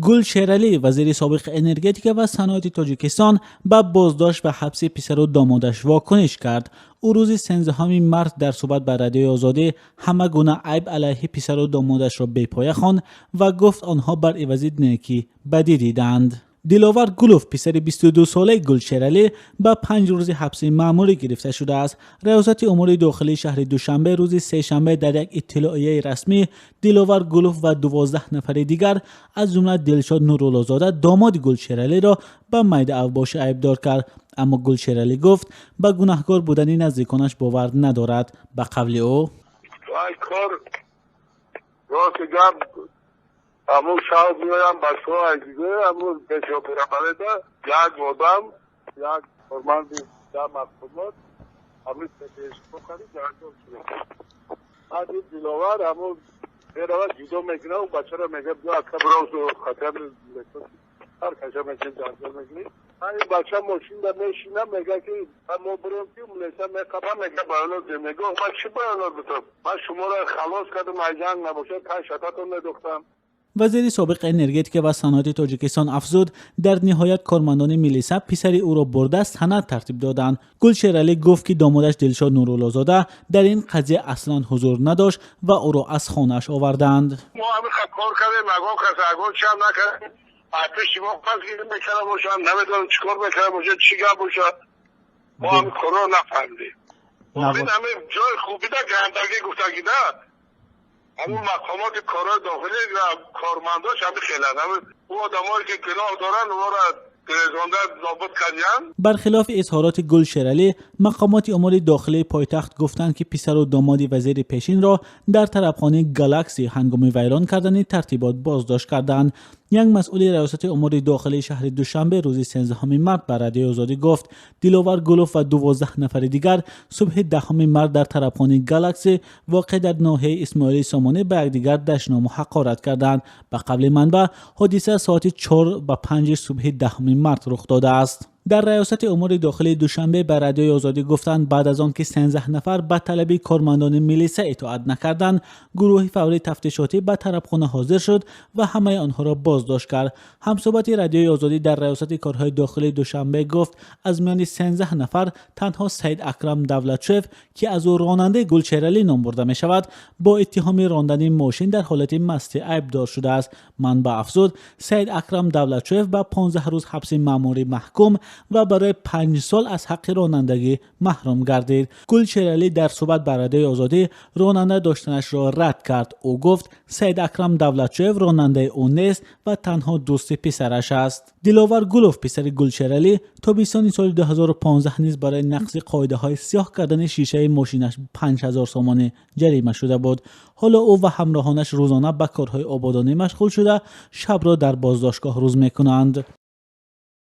Гул Шералӣ, вазири собиқи энергетика ва саноати Тоҷикистон, ба боздошт ва ҳабси писару домодаш вокуниш кард. Ӯ рӯзи 13 март дар суҳбат ба Радиои Озодӣ ҳама гуна айб алайҳи писару домодашро бепоя хонд ва гуфт, онҳо бар ивази некӣ бадӣ дидаанд. Диловар Гулов, писари 22-солаи Гулшералӣ, ба 5 рӯзи ҳабси маъмурӣ гирифта шудааст. Раёсати умури дохилии шаҳри Душанбе рӯзи сешанбе дар як иттилоияи расмӣ Диловар Гулов ва 12 нафари дигар, аз ҷумла Дилшод Нуруллозода, домоди Гулшералиро ба майда авбошӣ айбдор кард. Аммо Гулшералӣ гуфт, ба гунаҳкор будани наздиконаш бовар надорад. Ба қавли ӯ: Кор рости гап, ҳамун шаб меоям, бачаҳо айдида, ҳамун пеши операбалета як одам, як корманди дар мақомот ҳамин пешкари ҷанҷол шуда. Баъди Диловар ҳамун меравад, ҷудо мекунад, у бачаро мегӯяд: «Биё, ака, биров, хатари ҳар каша мекунӣ, ҷанҷол мекунӣ». Ин бача мошинда мешина, мега, ки мо бирем, ки милиса меқапа, мега: «Баёнот». Мега: «Ман чӣ баёнот битам? Ман шуморо халос кардам, ай ҷанг набошад, тай шататон медохтам». Вазири собиқи энергетика ва саноати Тоҷикистон афзуд, дар ниҳоят кормандони милиса писари ӯро бурда, санад тартиб доданд. Гулшералӣ гуфт, ки домодаш Дилшод Нуруллозода дар ин қазия аслан ҳузур надошт ва ӯро аз хонааш овардаанд. Мо ҳамин кор кардем, ягон кас ягон чиам накардем. Пеши мо пас гир мекарда бошанд, намедонам чӣ кор мекарда бошад, чӣ гап бошад, мо ҳамин корро нафаҳмидем. Ҳамин ҷои хубида гандагӣ гуфтагида, ҳамун мақомоти корҳои дохилӣ ва кормандош ҳамин хеланд. Ҳамин ӯ одамое, ки гуноҳ доранд, онҳоро гирезонда зобит кардиянд. Бархилофи изҳороти Гулшералӣ, мақомоти умури дохилии пойтахт гуфтанд, ки писару домоди вазири пешинро дар тарабхонаи «Галакси» ҳангоми вайрон кардани тартибот боздошт карданд. Як масъули Раёсати умури дохилии шаҳри Душанбе рӯзи 13 март ба Радиои Озодӣ гуфт, Диловар Гулов ва 12 нафари дигар субҳи 10 март дар тарабхонаи «Галакси», воқеъ дар ноҳияи Исмоили Сомонӣ, ба якдигар дашному ҳақорат карданд. Ба қавли манбаъ, ҳодиса соати 4 ба 5 субҳи 10 март рух додааст. Дар Раёсати умури дохилии Душанбе ба Радиои Озодӣ гуфтанд, баъд аз он ки 13 нафар ба талаби кормандони милиса итоат накарданд, гурӯҳи фаврии тафтишотӣ ба тарабхона ҳозир шуд ва ҳамаи онҳоро боздошт кард. Ҳамсӯҳбати Радиои Озодӣ дар Раёсати корҳои дохилии Душанбе гуфт, аз миёни 13 нафар танҳо Саид Акрам Давлатшоев, ки аз ӯ ронандаи Гулшералӣ ном бурда мешавад, бо иттиҳоми рондани мошин дар ҳолати мастӣ айбдор шудааст. Манбаъ афзуд, Саид Акрам Давлатшоев ба 15 рӯз ҳабси маъмурӣ маҳкум ва барои 5 сол аз ҳаққи ронандагӣ маҳрум гардид. Гулшералӣ дар суҳбат ба Радиои Озодӣ ронанда доштанашро рад кард. Ӯ гуфт, Саид Акрам Давлатшоев ронандаи ӯ нест ва танҳо дӯсти писараш аст. Диловар Гулов, писари Гулшералӣ, тобистони соли 2015 низ барои нақзи қоидаҳои сиёҳ кардани шишаи мошинаш 5000 сомонӣ ҷарима шуда буд. Ҳоло ӯ ва ҳамроҳонаш рӯзона ба корҳои ободонӣ машғул шуда, шабро дар боздоштгоҳ рӯз мекунанд.